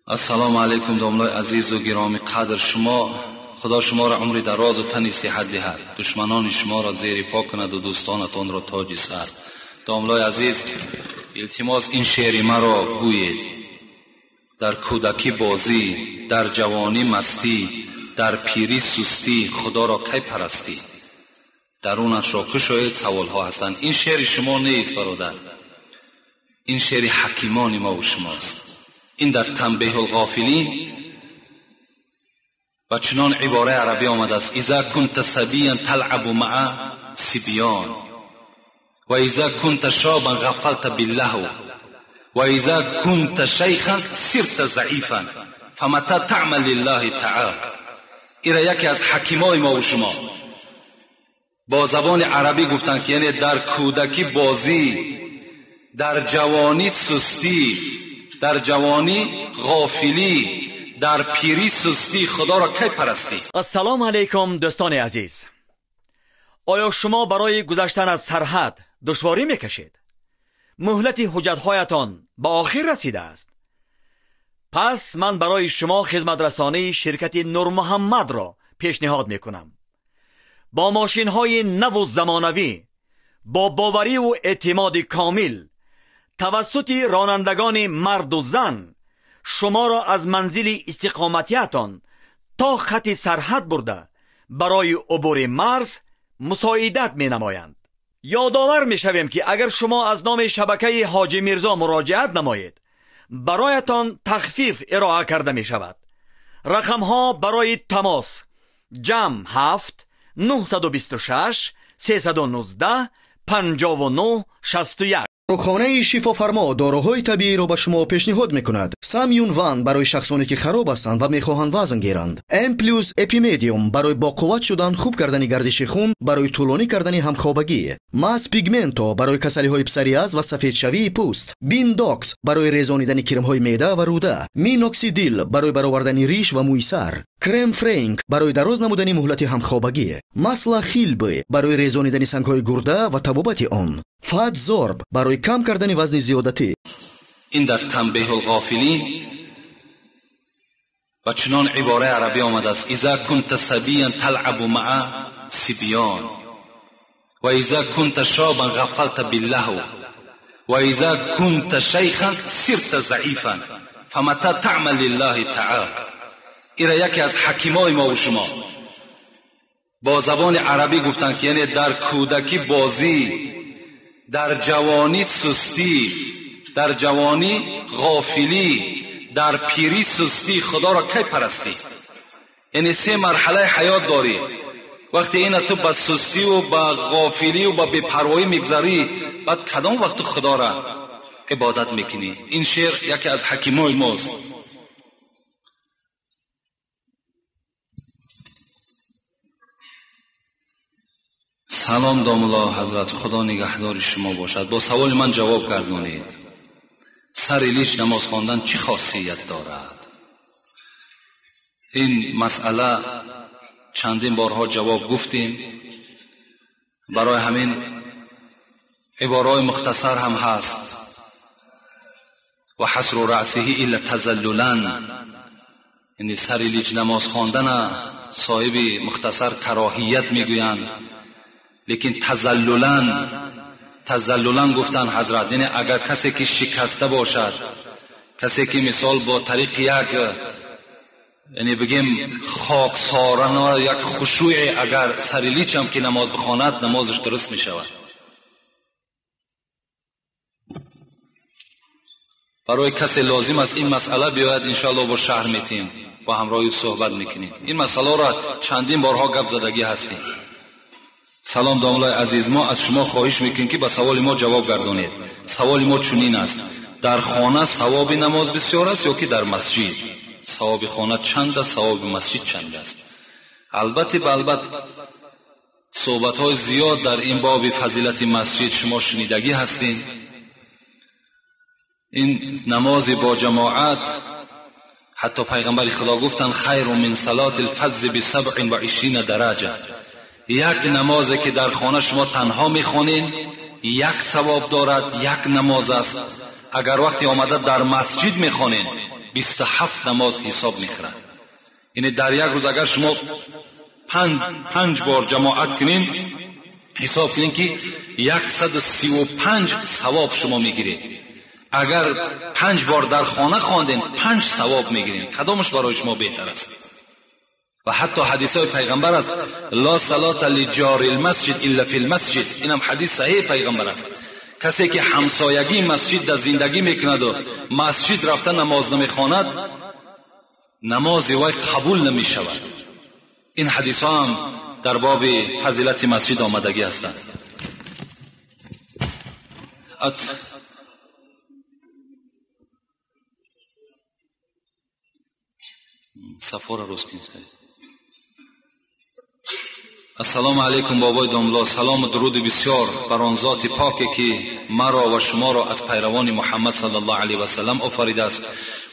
Ассалому алайкум домлаи азизу гиромӣ қадр шумо. Худо шуморо умри дарозу тани сиҳат диҳад, душманони шуморо зери по кунад ва дӯстонатонро тоҷи сар. Домлаи азиз, илтимос ин шеъри маро гӯед. Дар кӯдакӣ бозӣ, дар ҷавонӣ мастӣ, дар пирӣ сустӣ, Худоро кай парастӣ? Дарунашро кушоед, саволҳо ҳастанд. Ин шеъри шумо нест, бародар, ин шеъри ҳакимони мо ва шумост. Ин дар Танбеҳулғофилин ва чунон ибораи арабӣ омадааст: иза кунта сабиян талъабу маа сибён ва иза кунта шобан ғафалта биллаҳв ва иза кунта шайхан сирта заифан фамата таъмал лиллаҳи таъала. Ира яке аз ҳакимои мо ва шумо бо забони арабӣ гуфтанд, ки яъне дар кӯдакӣ бозӣ, дар ҷавонӣ сустӣ, дар ҷавонӣ ғофилӣ, дар пирӣ сустӣ, Худоро кай парастӣ? Ассалому алайкум дӯстони азиз. Оё шумо барои гузаштан аз сарҳад душворӣ мекашед? Муҳлати ҳуҷҷатҳоятон ба охир расидааст? Пас ман барои шумо хизматрасонии ширкати Нурмуҳаммадро пешниҳод мекунам. Бо мошинҳои наву замонавӣ, бо бовариву эътимоди комил, тавассути ронандагони марду зан шуморо аз манзили истиқоматиятон то хати сарҳад бурда барои убури марз мусоидат менамоянд. Ёдовар мешавем, ки агар шумо аз номи шабакаи Ҳоҷӣ Мирзо муроҷиат намоед, бароятон тахфиф ироа карда мешавад. Рақамҳо барои тамос: ҷамъ 7 926 319 59 61. Дорухонаи Шифофармо доруҳои табииро ба шумо пешниҳод мекунад. Самюн Ван барои шахсоне ки хароб ҳастанд ва мехоҳанд вазн гиранд. М плюс Эпимедиум барои боқувват шудан, хуб кардани гардиши хун, барои тӯлонӣ кардани ҳамхобагӣ. Мас Пигменто барои касалиҳои псориаз ва сафедшавии пӯст. Биндокс барои резонидани кирмҳои меъда ва рӯда. Миноксидил барои баровардани риш ва мӯи сар. Крем Френк барои дароз намудани муҳлати ҳамхобагӣ. Масла Хилбе барои резонидани сангҳои гурда ва табобати он. Фатзорб барои кам кардани вазни зиёдатӣ. Ин дар Танбеҳулғофилин ва чунон ибораи арабӣ омадааст: иза кунта сабиян талъабу маа сибён ва иза кунта шобан ғафалта биллаҳв ва иза кунта шайхан сирта заифан фамата таъмал лиллаҳи таъала. Ира яке аз ҳакимои мо ва шумо бо забони арабӣ гуфтанд, ки яъне дар кӯдакӣ бозӣ, дар ҷавонӣ сустӣ, дар ҷавонӣ ғофилӣ, дар пирӣ сустӣ, Худоро кай парастӣ? Яъне се марҳалаи ҳаёт дорӣ. Вақте ина ту ба сустиву ба ғофилию ба бепарвоӣ мегзарӣ, баъд кадом вақт ту Худоро ибодат мекунӣ? Ин шеър яке аз ҳакимои мост. Салом домулло ҳазрат, Худо нигаҳдори шумо бошад. Бо саволи ман ҷавоб гардонед. Сари лич намоз хондан чӣ хосият дорад? Ин масъала чандин борҳо ҷавоб гуфтем. Барои ҳамин ибораҳои мухтасар ҳам ҳаст. Ва ҳасру раъсиҳи илла тазаллулан, яъне сари лич намоз хондана соҳиби мухтасар кароҳият мегӯянд, лекин тазаллулан гуфтанд ҳазрат, яъне агар касе ки шикаста бошад, касе ки мисол бо тариқи як, яъне бигем хоксорана, як хушӯъе агар сари личам ки намоз бихонад, намозаш дуруст мешавад. Барои касе лозим аст ин масъала биёяд, иншоаллоҳ бо шаҳр метиҳем, бо ҳамроҳи суҳбат мекунем. Ин масъаларо чандин борҳо гап задагӣ ҳастем. Салом домлаи азиз, мо аз шумо хоҳиш мекунем, ки ба саволи мо ҷавоб гардонед. Саволи мо чунин аст: дар хона савоби намоз бисёр аст ё ки дар масҷид? Савоби хона чанд аст, савоби масҷид чанд аст? Албатта балбат суҳбатҳои зиёд дар ин боби фазилати масҷид шумо шунидагӣ ҳастед. Ин намози бо ҷамоат, ҳатто пайғамбари Худо гуфтанд: хайру мин салати лфаззи бисабъин ва ишрина дараҷа. Як намозе ки дар хона шумо танҳо мехонед, як савоб дорад, як намоз аст. Агар вақте омада дар масҷид мехонед, 27 намоз ҳисоб мехӯрад. Яъне дар як рӯз агар шумо 5 бор ҷамоат кунед, ҳисоб кунед ки 135 савоб шумо мегиред. Агар 5 бор дар хона хондед, 5 савоб мегиред. Кадомаш барои шумо беҳтар аст? Ва ҳатто ҳадисҳои пайғамбар аст: ла салата лиҷори лмасҷид илла фи лмасҷид. Инам ҳадис саҳеҳи пайғамбар аст. Касе ки ҳамсоягии масҷид дар зиндагӣ мекунад ва масҷид рафта намоз намехонад, намози вай қабул намешавад. Ин ҳадисҳо ҳам дар боби фазилати масҷид омадагӣ ҳастанд. Сафора рост кунед. Ассалому алайкум бобои домло. Салому дуруди бисёр бар он зоти поке ки маро ва шуморо аз пайравони Муҳаммад саллаллоҳу алайҳи васаллам офаридааст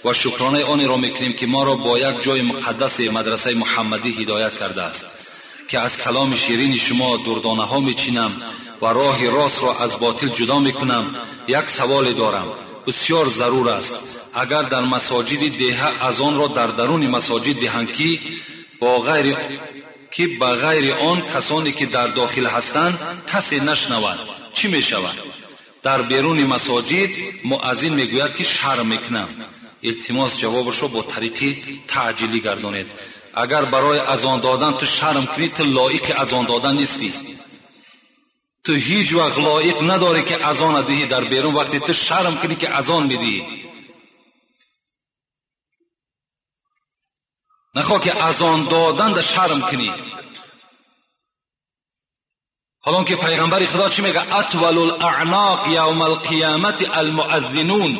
ва шукронаи онеро мекунем ки моро бо як ҷои муқаддаси мадрасаи муҳаммадӣ ҳидоят кардааст, ки аз каломи ширини шумо дурдонаҳо мечинам ва роҳи ростро аз ботил ҷудо мекунам. Як саволе дорам, бисёр зарур аст. Агар дар масоҷиди деҳа азонро дар даруни масоҷид диҳанд, ки ба ғайри он касоне ки дар дохил ҳастанд касе нашнавад, чӣ мешавад? Дар беруни масоҷид муаззин мегӯяд ки шарм мекунам. Илтимос ҷавобашро бо тариқи таъҷилӣ гардонед. Агар барои азон додан ту шарм кунӣ, ту лоиқи азон додан нестӣ. Ту ҳеҷ вақт лоиқ надорӣ ки азона диҳӣ дар берун. Вақте ту шарм кунӣ ки азон медиҳӣ, нахоҳ ки азон додан да шарм кунӣ. ҳолон ки пайғамбари худо чӣ мегӯяд? атвалу лаъноқ явма алқиёмати алмуаззинун.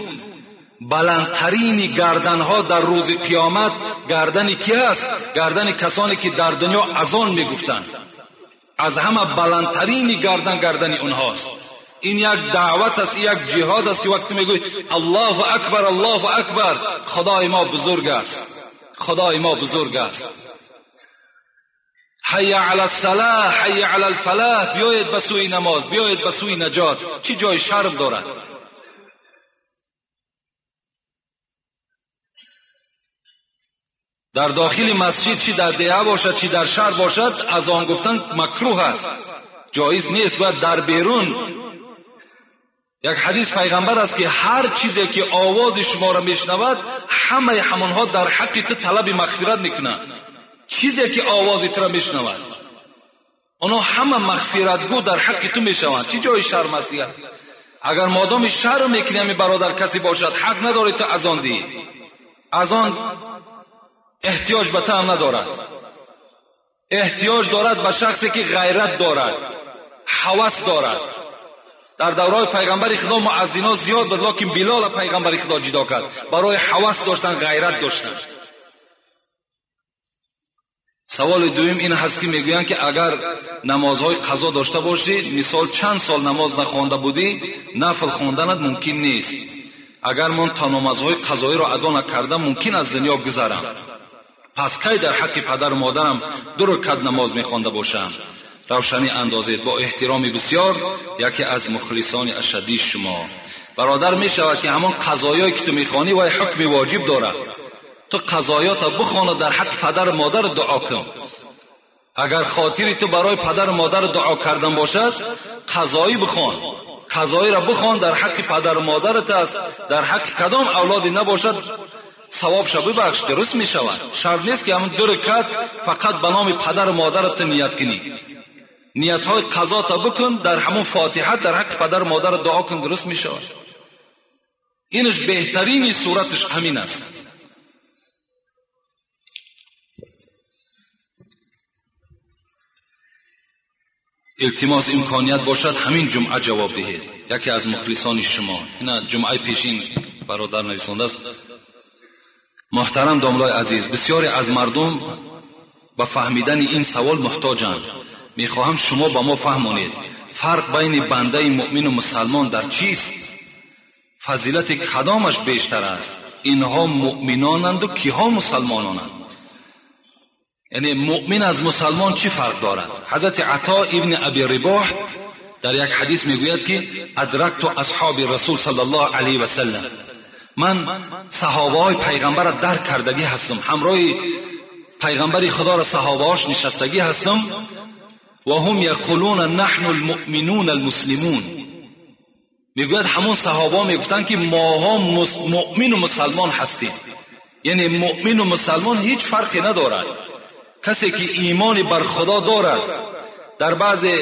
Баландтарини гарданҳо дар рӯзи қиёмат гардани ки аст? Гардани касоне ки дар дунё азон мегуфтанд. Аз ҳама баландтарини гардан гардани онҳост. Ин як даъват аст, як ҷиҳод аст ки вақте мегӯӣ Аллоҳу акбар, Аллоҳу акбар, худои мо бузург аст, худои мо бузург аст. ҳайя ала салоҳ, ҳайя ала фалоҳ, биёед ба сӯи намоз, биёед ба сӯи наҷот. Чӣ ҷои шарм дорад? Дар дохили масҷид, чӣ дар деҳа бошад, чӣ дар шаҳр бошад, азон гуфтан макрӯҳ аст, ҷоиз нест, бояд дар берун. Як ҳадис пайғамбар аст ки ҳар чизе ки овози шуморо мешнавад, ҳамаи ҳамонҳо дар ҳаққи ту талаби мағфират мекунанд. Чизе ки овози туро мешнавад, онҳо ҳама мағфиратгӯ дар ҳаққи ту мешаванд. Чӣ ҷои шарм аст дигар? Агар модоми шарм мекунӣ, ҳамин бародар касе бошад, ҳақ надорӣ ту азон диҳӣ. Азон эҳтиёҷ ба ту ҳам надорад. Эҳтиёҷ дорад ба шахсе ки ғайрат дорад, ҳавас дорад. Дар давраи пайғамбари худо муаззино зиёд буд, лекин Билола пайғамбари худо ҷудо кард барои ҳавас доштан, ғайрат доштан. Саволи дуюм ин ҳаст ки мегӯянд ки агар намозҳои қазо дошта бошӣ, мисол чанд сол намоз нахонда будӣ, нафл хонданат мумкин нест. Агар ман то намозҳои қазоиро адо накарда, мумкин аз дунё гузарам. Пас кай дар ҳаққи падару модарам 2 ракат намоз мехонда бошам? Равшанӣ андозед. Бо эҳтироми бисёр, яке аз мухлисони ашаддии шумо. Бародар, мешавад ки ҳамон қазоёе ки ту мехонӣ вай ҳукми воҷиб дорад. Ту қазоёта бихона, дар ҳаққи падару модар дуо кун. Агар хотири ту барои падару модар дуо кардан бошад, қазоӣ бихон. Қазоиро бихон, дар ҳаққи падару модарат аст, дар ҳаққи кадом авлоде набошад, савобша бибахш, дуруст мешавад. Шарт нест ки ҳамон 2 ракат фақат ба номи падару модарат ту ният кунӣ. Ниятҳои қазота бикун, дар ҳамон фотиҳа дар ҳаққи падару модарат дуо кун, дуруст мешавад. Инаш беҳтарини сураташ ҳамин аст. Илтимос имконият бошад ҳамин ҷумъа ҷавоб диҳед. Яке аз мухлисони шумо. Ина ҷумъаи пешин бародар нависондааст. Муҳтарам домлои азиз, бисёре аз мардум ба фаҳмидани ин савол муҳтоҷанд. Мехоҳам шумо ба мо фаҳмонед, фарқ байни бандаи муъмину мусалмон дар чист? Фазилати кадомаш бештар аст? Инҳо муъминонанду киҳо мусалмононанд? Яъне муъмин аз мусалмон чӣ фарқ дорад? Ҳазрати Ато ибни Аби Рибоҳ дар як ҳадис мегӯяд ки адракту асҳоби расул саллаллоҳу алайҳи васаллам, Ман саҳобаҳои пайғамбарро дарк кардагӣ ҳастам, ҳамроҳи пайғамбари худоро саҳобаҳош нишастагӣ ҳастам. Ва ҳум яқулуна наҳну алмуъминуна алмуслимун. Мегӯяд ҳамон саҳобаҳо мегуфтанд, ки моҳо муъмину мусалмон ҳастем. Яъне муъмину мусалмон ҳеҷ фарқе надорад. Касе ки имони бар худо дорад, дар баъзе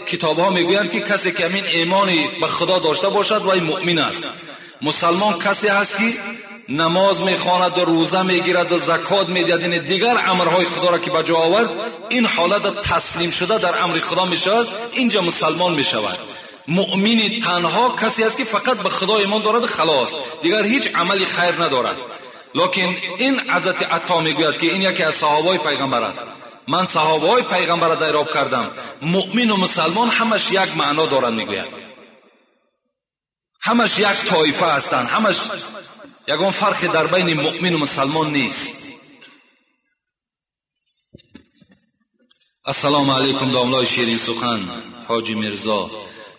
китобҳо мегӯянд, ки касе ки ҳамин имони ба худо дошта бошад, вай муъмин аст. Мусалмон касе ҳаст, ки намоз мехонад, рӯза мегирад, закот медиҳад, яъне дигар амрҳои худоро ки ба ҷо овард, ин ҳолат таслим шуда дар амри худо мешавад, инҷа мусалмон мешавад. Муъмини танҳо касе аст, ки фақат ба худо имон дорад, халос, дигар ҳеҷ амали хайр надорад. Лекин ин ҳазрати Ато мегӯяд, ки ин яке аз саҳобаҳои пайғамбар аст. Ман саҳобаҳои пайғамбарро дайроб кардам, муъмину мусалмон ҳамаш як маъно дорад, мегӯяд. Ҳамаш як тоифа ҳастанд, ҳамаш ягон фарқе дар байни муъмину мусалмон нест. Ассалому алайкум, домлои ширин сухан ҳоҷи Мирзо.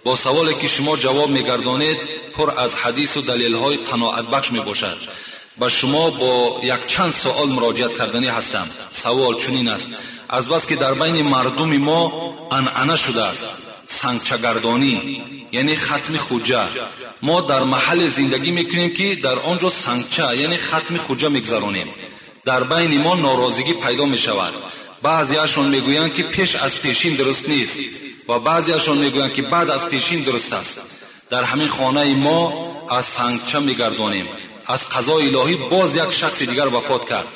Бо саволе ки шумо ҷавоб мегардонед, пур аз ҳадису далелҳои қаноатбахш мебошад. Ба шумо бо якчанд суол муроҷиат карданӣ ҳастам. Савол чунин аст: азбаски дар байни мардуми мо анъана шудааст сангчагардонӣ, яъне хатми хуҷа. Мо дар маҳалле зиндагӣ мекунем, ки дар он ҷо сангча, яъне хатми хуҷа мегузаронем. Дар байни мо норозигӣ пайдо мешавад. Баъзеашон мегӯянд, ки пеш аз пешин дуруст нест ва баъзеашон мегӯянд, ки баъд аз пешин дуруст аст. Дар ҳамин хонаи мо аз сангча мегардонем. Аз қазои илоҳӣ боз як шахси дигар вафот кард.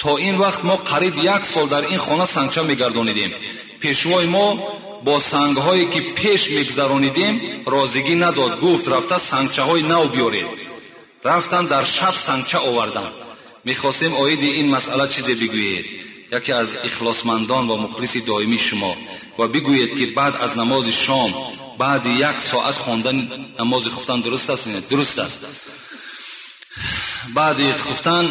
То ин вақт мо қариб як сол дар ин хона сангча мегардонидем. Пешвои мо бо сангҳое ки пеш мегузаронидем розигӣ надод, гуфт рафта сангчаҳои нав биёред. Рафтан дар шаб сангча оварданд. Мехостем оиди ин масъала чизе бигӯед, яке аз ихлосмандон ва мухлиси доимии шумо, ва бигӯед, ки баъд аз намози шом баъди як соат хондан намози хуфтан дуруст аст? Дуруст аст. Баъди хуфтан,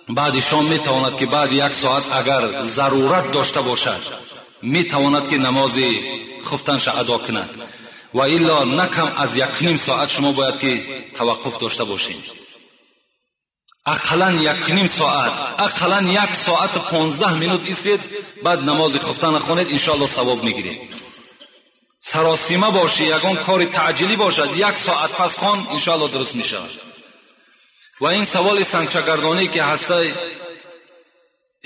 баъди шом метавонад, ки баъди як соат агар зарурат дошта бошад, метавонад, ки намози хуфтанша адо кунад. Ва илло на кам аз 1.5 соат шумо бояд ки таваққуф дошта бошед. Ақаллан 1.5 соат, ақаллан 1 соат 15 минут истед, баъд намози хуфтан хонед, иншоалло савоб мегиред. Саросима бошӣ, ягон кори таъҷилӣ бошад, 1 соат пас хон, иншоалло дуруст мешавад. Ва ин саволи сангчагардонӣ ки ҳаста,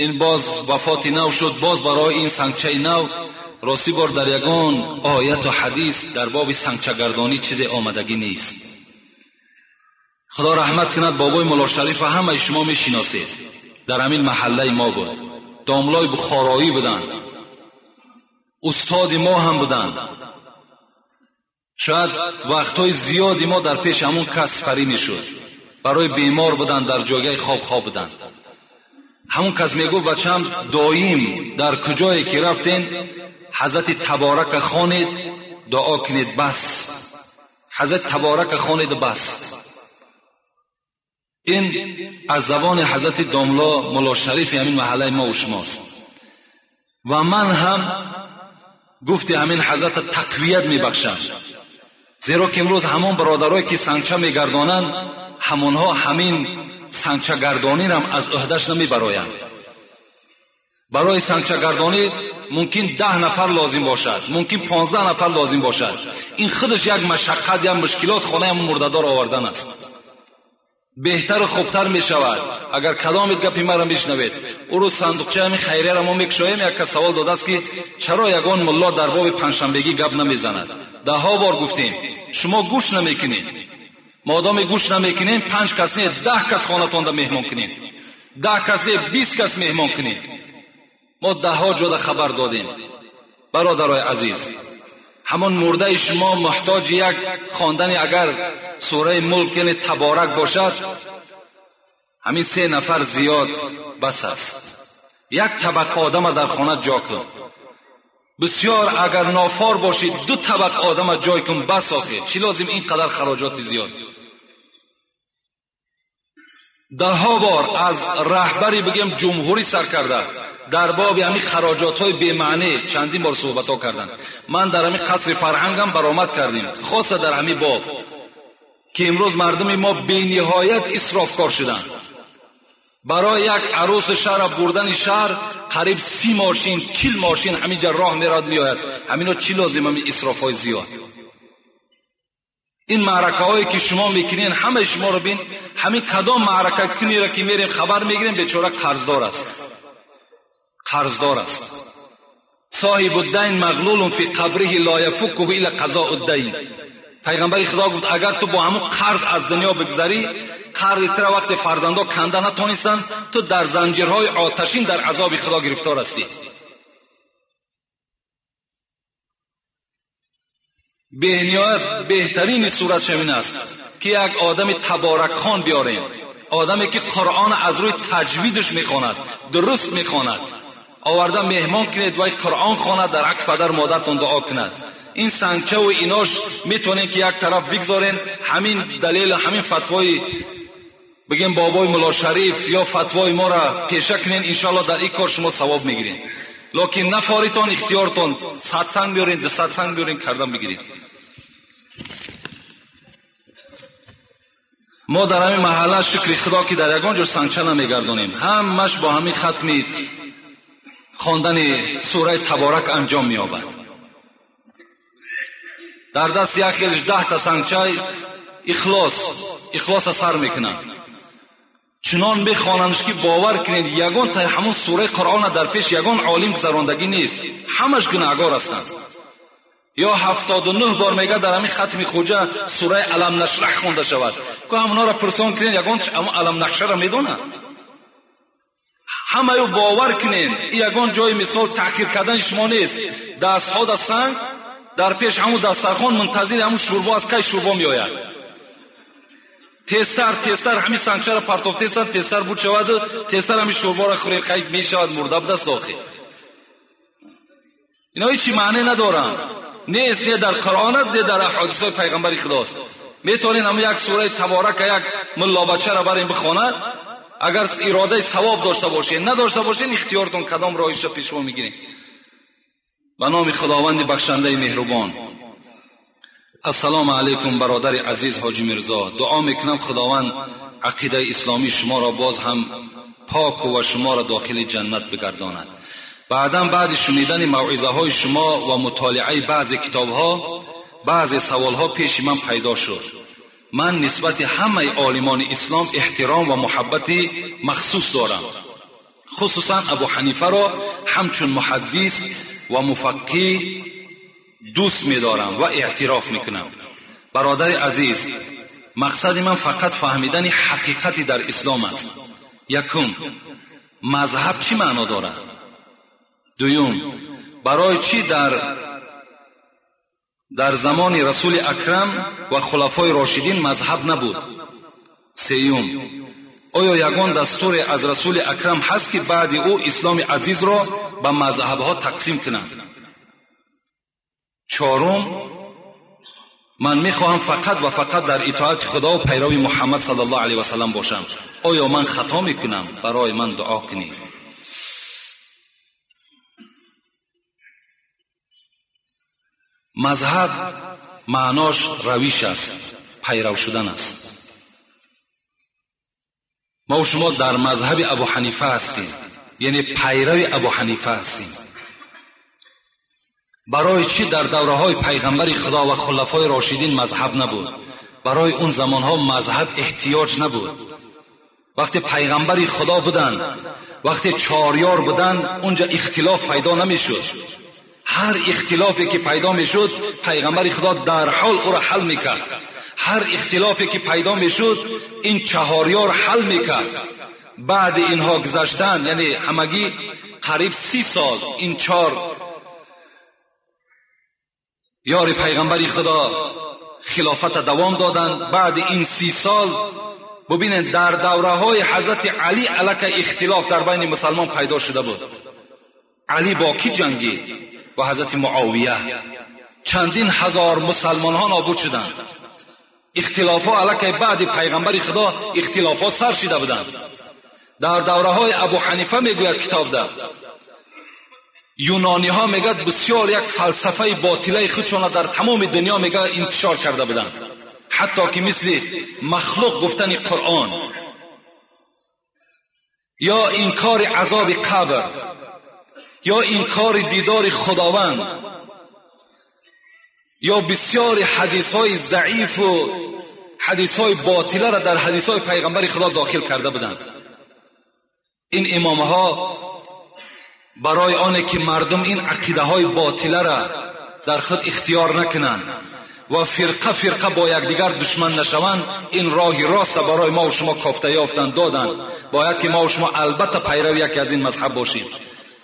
ин боз вафоти нав шуд, боз барои ин сангчаи нав ростӣ бор дар ягон ояту ҳадис дар боби сангчагардонӣ чизе омадагӣ нест. Худо раҳмат кунад бобои Мулло Шарифа, ҳамаи шумо мешиносед, дар ҳамин маҳаллаи мо буд, домлои бухороӣ буданд, устоди мо ҳам буданд. Шояд вақтҳои зиёди мо дар пеши ҳамон кас сипарӣ мешуд. Барои бемор буданд, дар ҷойгаи хоб хоб буданд. Ҳамон кас мегуфт: бачам, доим дар куҷое ки рафтен, ҳазрати Таборака хонед, дуо кунед, бас. Ҳазрати Таборака хонед, бас. Ин аз забони ҳазрати домло Мулло Шарифи ҳамин маҳаллаи мо ва шумост. Ва ман ҳам гуфти ҳамин ҳазрата тақвият мебахшам, зеро ки имрӯз ҳамон бародарое ки сангча мегардонанд, ҳамонҳо ҳамин сангчагардонирам аз ӯҳдаш намебароянд. Барои сангчагардонӣ мумкин 10 нафар лозим бошад, мумкин 15 нафар лозим бошад. Ин худаш як машаққат, як мушкилот хонаи мурдадор овардан аст. Беҳтару хубтар мешавад агар кадомит гапи маро мешунавед. Ӯ рӯз сандуқчаи ҳамин хайрияро мо мекушоем, як кас савол додааст, ки чаро ягон мулло дар боби панҷшанбегӣ гап намезанад. Даҳҳо бор гуфтем, шумо гӯш намекунед. Модоме гӯш намекунем, 5 кас не, 10 кас хонатонда меҳмон кунем, 10 кас не, 20 кас меҳмон кунем. Мо даҳҳо ҷода хабар додем. Бародарои азиз, ҳамон мурдаи шумо муҳтоҷи як хондани агар сураи Мулк, яъне Таборак бошад, ҳамин 3 нафар зиёд бас аст. Як табақа одама дар хона ҷо кун. Бисёр агар нофор бошӣ, 2 табақа одама ҷой кун, бас. Охир чӣ лозим ин қадар хароҷоти зиёд? Даҳҳо бор аз раҳбари бигем ҷумҳурӣ сар карда дар боби ҳамин хароҷотҳои бемаънӣ чандин бор суҳбатҳо карданд. Ман дар ҳамин қасри фарҳангам баромад кардем, хоса дар ҳамин боб, ки имрӯз мардуми мо бениҳоят исрофкор шуданд. Барои як арӯси шаҳр бурдани шаҳр қариб 30 мошин, 40 мошин ҳаминҷа роҳ мерад меояд. Ҳамино чӣ лозим ҳамин исрофҳои зиёд? Ин маъракаҳое ки шумо мекунед, ҳамаи шуморо бин, ҳамин кадом маърака кунеро ки мерем хабар мегирем, бечора қарздор аст. Қарздор аст. صاحب الدین مغلول فی قبره لا یفکه الا قضاء الدین. پیغمبر خدا گفت اگر تو با همون قرض از دنیا بگذری، قرض تر وقت فرزندا کنده نتونستند، تو در زنجیرهای آتشین در عذاب خدا گرفتار هستی. بهنیایت بهترین صورت شمین است که یک آدم تبارک خان بیاریم، آدمی که قرآن از روی تجویدش میخواند، درست میخواند، آورده مهمان کنید و قرآن خواند، در حق پدر مادرتون دعا کند. این سنگچه و ایناش میتونین که یک طرف بگذارین، همین دلیل، همین فتوای بگیم بابای ملا شریف یا فتوای ما را پیشه کنین، انشالله در این کار شما ثواب میگیرین. لکن نفاریتون، اختیارتون، 100 سنگ بیارین، 200 سنگ بیارین، کردن بگیرین. ما در همین محله شکر خدا که در یگان جور سنگچه نمیگردونیم، همش با همین ختمی خواندن سوره تبارک انجام مییابد. در دست یک خیلش 10 تا سنگچه اخلاص سر میکنن، چنان میخوانندش که باور کنید یگان تا همون سوره قرآن در پیش یگان عالم گذراندگی نیست، همش گناهگار هستند. یا 79 بار میگه در همین ختم خوجه سوره علم نشرح خونده شود، که همونا را پرسان کنید یگان همون علم نشرح را میدونه. همه یو باور کنین یگان جای مثال تحقیر کردن شما نیست. دستها در سنگ در پیش همون دسترخوان منتظر همون شوربا از کی شوربا میآید. تستر همین سنگچه را پرتوفته هستند، تستر بود شود، تستر همین شوربا را خوریم، خیلی میشود مرده به دست داخل. اینا هیچی معنی ندارن، نیست، نه در قرآن است نه در احادیث پیغمبر خداست. میتونین همون یک سوره تبارک یک ملا بچه را برین بخواند، اگر اراده ثواب داشته باشین، نداشته باشین اختیارتون کدام راهش را پیش ما میگیرین. به نام خداوند بخشنده مهربان. السلام علیکم برادر عزیز حاجی میرزا. دعا میکنم خداوند عقیده اسلامی شما را باز هم پاک و شما را داخل جنت بگرداند. بعداً بعد شنیدن موعظه های شما و مطالعه بعضی کتاب ها، بعضی سوال ها پیش من پیدا شد. من نسبت همه عالمان اسلام احترام و محبت مخصوص دارم، خصوصا ابو حنیفه را همچون محدث و مفقی دوست می‌دارم و اعتراف میکنم. برادر عزیز، مقصد من فقط فهمیدن حقیقتی در اسلام است. یکم، مذهب چی معنا دارد؟ دوم، برای چی در زمان رسول اکرم و خلفای راشدین مذهب نبود؟ سیوم، آیا یگان دستور از رسول اکرم هست که بعد او اسلام عزیز را به مذهبها تقسیم کنند؟ چهارم، من میخواهم فقط و فقط در اطاعت خدا و پیروی محمد صلی الله علیه و سلم باشم. آیا من خطا میکنم؟ برای من دعا کنید. مذهب معناش رویش است، پیرو شدن است. ما و شما در مذهب ابو حنیفه هستیم، یعنی پیرو ابو حنیفه هستیم. برای چی در دوره های پیغمبر خدا و خلفای راشدین مذهب نبود؟ برای اون زمان ها مذهب احتیاج نبود. وقتی پیغمبر خدا بودند، وقتی چهار یار بودند، اونجا اختلاف پیدا نمیشد. هر اختلافی که پیدا میشد پیغمبر خدا در حال او را حل میکرد. هر اختلافی که پیدا میشد این چهار یار حل میکرد. بعد اینها گذشتن، یعنی همگی قریب 30 سال این 4 یار پیغمبر خدا خلافت دوام دادند. بعد این 30 سال ببینید در دوره های حضرت علی علیه اختلاف در بین مسلمان پیدا شده بود. علی با کی جنگید؟ با حضرت معاویه. چندین هزار مسلمان ها نابود شدند. اختلاف ها علیه بعد پیغمبر خدا اختلاف ها سر شده بودند. در دوره های ابو حنیفه میگوید کتاب ده یونانی ها میگد بسیار یک فلسفه باطله خودشان در تمام دنیا میگه انتشار کرده بودند. ҳатто ки мисли махлуқ гуфтани Қуръон ё инкори азоби қабр ё инкори дидори Худованд ё бисёри ҳадисҳои заифу ҳадисҳои ботиларо дар ҳадисҳои пайғамбари Худо дохил карда буданд. Ин имомҳо барои оне ки мардум ин ақидаҳои ботиларо дар худ ихтиёр накунанд ва фирқа фирқа бо якдигар душман нашаванд, ин роҳи рост барои мо ва шумо кофта ёфтанд, доданд. Бояд ки мо ва шумо албатта пайрави яке аз ин мазҳаб бошем.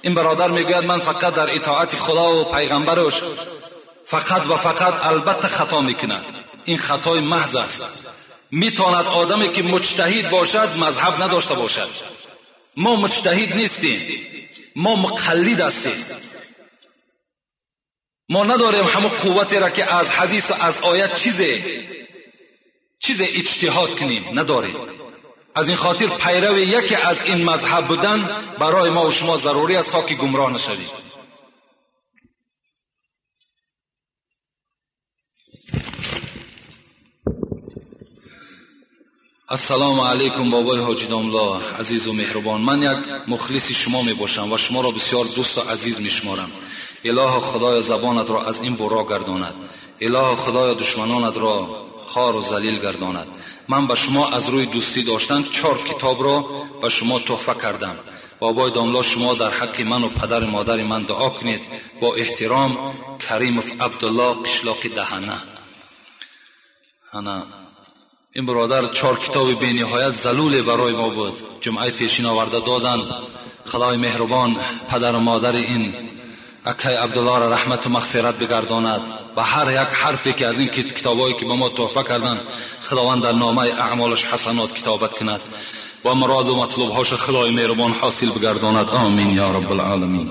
Ин бародар мегӯяд ман фақат дар итоати Худо ва пайғамбараш фақат ва фақат албатта хато мекунад. Ин хатои маҳз аст. Метавонад одаме ки муҷтаҳид бошад мазҳаб надошта бошад. Мо муҷтаҳид нестем, мо муқаллид ҳастем. Мо надорем ҳамон қувватеро ки аз ҳадис ва аз оят чизе иҷтиҳод кунем, надорем. Аз ин хотир пайрави яке аз ин мазҳаб будан барои мо ва шумо зарурӣ аст то ки гумроҳ нашавем. Ассалому алайкум бобои ҳоҷи домло, азизу меҳрубон. Ман як мухлиси шумо мебошам ва шуморо бисёр дӯсту азиз мешуморам. Илоҳо Худоё забонатро аз ин буро гардонад. Илоҳо Худоё душманонатро хору залил гардонад. Ман ба шумо аз рӯи дӯстӣ доштан 4 китобро ба шумо туҳфа кардам. Бобои домло, шумо дар ҳаққи ману падару модари ман дуо кунед. Бо эҳтиром, Каримов Абдулло, қишлоқи Даҳана. Ана ин бародар 4 китоби бениҳоят залуле барои мо буд. Ҷумъаи пешин оварда доданд. Худои меҳрубон падару модари ин акай Абдуллоро раҳмату мағфират бигардонад ва ҳар як ҳарфе ки аз ин китобҳое ки ба мо туҳфа карданд, Худованд дар номаи аъмолаш ҳасанот китобат кунад ва муроду матлубҳоша Худои меҳрубон ҳосил бигардонад. Омин ё раббалъоламин.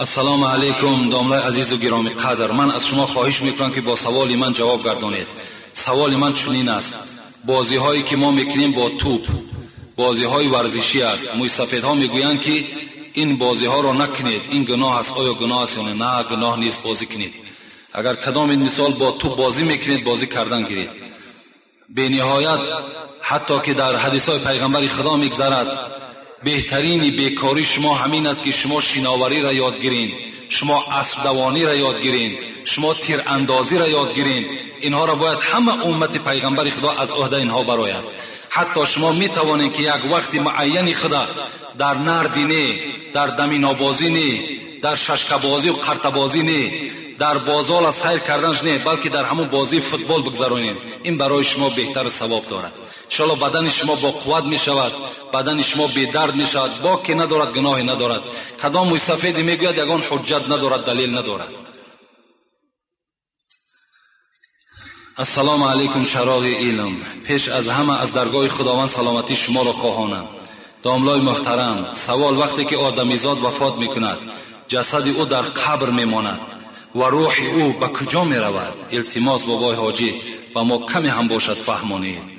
Ассалому алайкум домлаи азизу гиромӣ қадр. Ман аз шумо хоҳиш мекунам ки бо саволи ман ҷавоб гардонед. Саволи ман чунин аст: бозиҳое ки мо мекунем бо тӯп, бозиҳои варзишӣ аст. Мӯйсафедҳо мегӯянд ки ин бозиҳоро накунед, ин гуноҳ аст. Оё гуноҳ аст ё не? На, гуноҳ нест, бозӣ кунед. Агар кадом ин мисол бо тӯп бозӣ мекунед, бозӣ кардан гиред. Бениҳоят ҳатто ки дар ҳадисҳои пайғамбари Худо мегзарад, беҳтарини бекории шумо ҳамин аст ки шумо шиновариро ёд гиред, шумо аспдавониро ёд гиред, шумо тирандозиро ёд гиред. Инҳоро бояд ҳама уммати пайғамбари Худо аз ӯҳдаи инҳо барояд. Ҳатто шумо метавонед ки як вақти муайяни худа дар нарди не, дар даминобозӣ не, дар шашкабозӣ ва қартабозӣ не, дар бозола сайр карданаш не, балки дар ҳамон бозии футбол бигзаронед. Ин барои шумо беҳтару савоб дорад. Иншоалло бадани шумо бо қувват мешавад, бадани шумо бедард мешавад, боке надорад, гуноҳе надорад. Кадом мӯйсафеде мегӯяд ягон ҳуҷҷат надорад, далел надорад. Ассалому алайкум чароғи илм. Пеш аз ҳама аз даргоҳи Худованд саломатии шуморо хоҳонам. Домлои муҳтарам, савол: вақте ки одамизод вафот мекунад, ҷасади ӯ дар қабр мемонад ва рӯҳи ӯ ба куҷо меравад? Илтимос бобои ҳоҷӣ, ба мо каме ҳам бошад фаҳмонед.